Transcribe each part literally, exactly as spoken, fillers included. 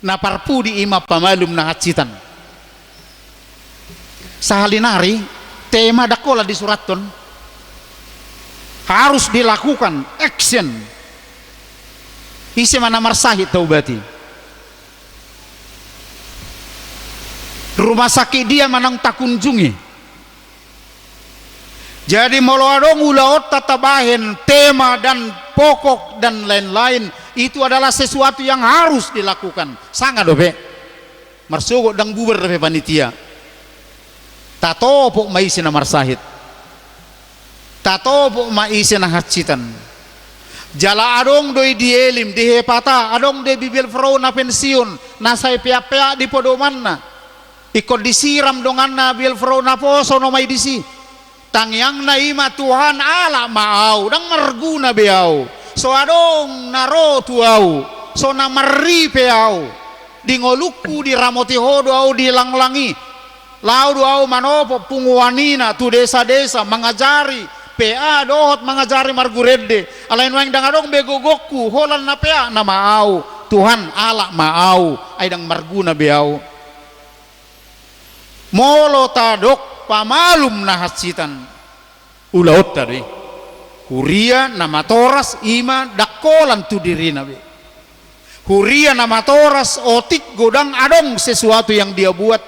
Na parpudi i ma pamalum na hansitan. Sahali nari, tema ndang holan disurathon. Harus dilakukan, action. Ise ma na marsahit taubati. Rumah sakit dia ma naung takunjungi. Jadi molo adong ulaonta tabahen tema dan pokok dan lain-lain, itu adalah sesuatu yang harus dilakukan. Sanga dope. Marsogot ndang bubar dope panitia. Tatopot ma ise na marsahit. Tatopot ma ise na hansitan. Jala adong do i di Elim, di Hepata, adong do i Bibil Frou na pensiun, na sai peak-peak di podomanna. Ingkon disiram donganna Bibil Frou, na poso nama i disi. Tangiangna i ma, Tuhan, alap ma au, ndang marguna be au. So adong na ro tu au, so na marripe au. Di ngolungku diramoti Ho do au di langlang i. Laho do au manopot punguan ina tu desa-desa, mangajari P A dohot mangajari margurende. Alai nuaeng ndang adong be gogongku, holan na peak nama au. Tuhan, alap ma au, ai ndang marguna be au. Molo tadok pamalum na hansitan, ulaonta do i. Huria na matoras i ma ndang holan tu dirina be. Huria na matoras otik godang adong sesuatu yang dia buat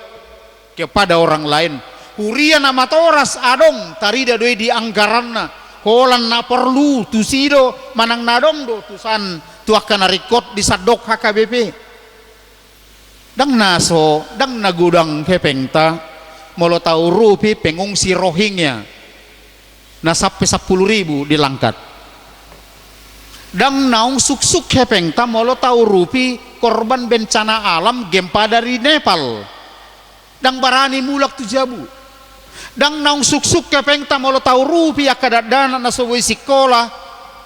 kepada orang lain. Huria na matoras adong tarida do i di anggaranna. Holan na porlu tusi do, manang na adong do tusan tu angka na ringkot di sandok H K B P. Ndang na so, ndang na godang hepengta, molo taurupi pengungsi Rohingya, na sampe sampulu ribu di Langkat. Ndang naung suksuk hepengta, molo taurupi korban bencana alam gempa dari Nepal. Ndang barani mulak tu jabu. Ndang naung suksuk hepengta, molo taurupi angka dakdanak na so boi sikola,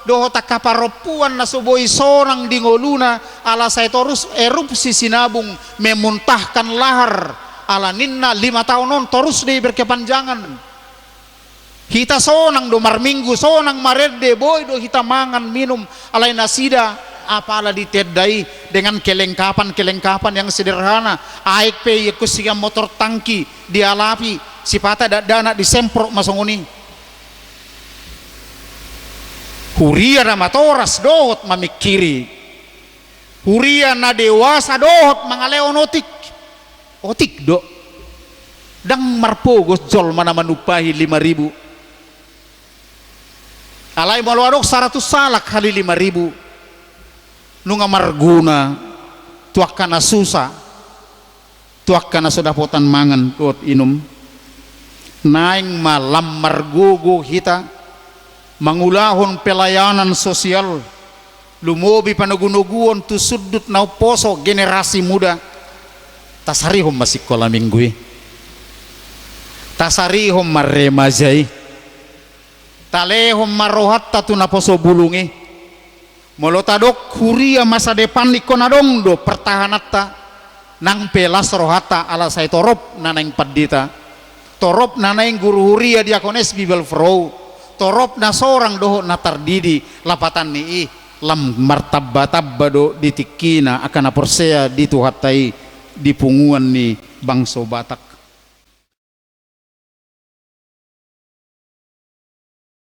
dohot angka parompuan na so boi sonang di ngoluna, ala sai torus erupsi Sinabung memuntahkan lahar, ala ninna lima taon on torus do i berkepanjangan. Hita sonang do marminggu, sonang marende, boi do hita mangan minum, alai nasida apala di tenda i dengan kelengkapan-kelengkapan yang sederhana. Aek pe iangkon sian motor tangki dialapi, sipata dakdanak disemprot ma songon i. Huria na matoras dohot mamingkiri. Huria na dewasa dohot mangalehon otik. Otik do. Ndang marpogos jolma na manumpahi lima ribu. Alai molo adong saratus halak hali lima ribu, nunga marguna tu angka na susa, tu angka na so dapotan mangan dohot inum. Naeng ma lam margogo hita mangulahon pelayanan sosial, lumobi panogunoguon tu sundut na umposo, generasi muda. Tasarihon ma sikola minggu i. Tasarihon ma remaja i. Talehon ma rohanta tu naposo bulung i. Molo tadok huria masa depan ingkon adong do pertahananta, nang pe las rohanta ala sai torop na naeng pandita, torop na naeng guru huria, diakones, Bibil Frou, torop na sorang dohot na tardidi, lapatan ni i lam martambatamba do di tingkina angka na porsea di Tuhanta i di punguan ni bangso Batak.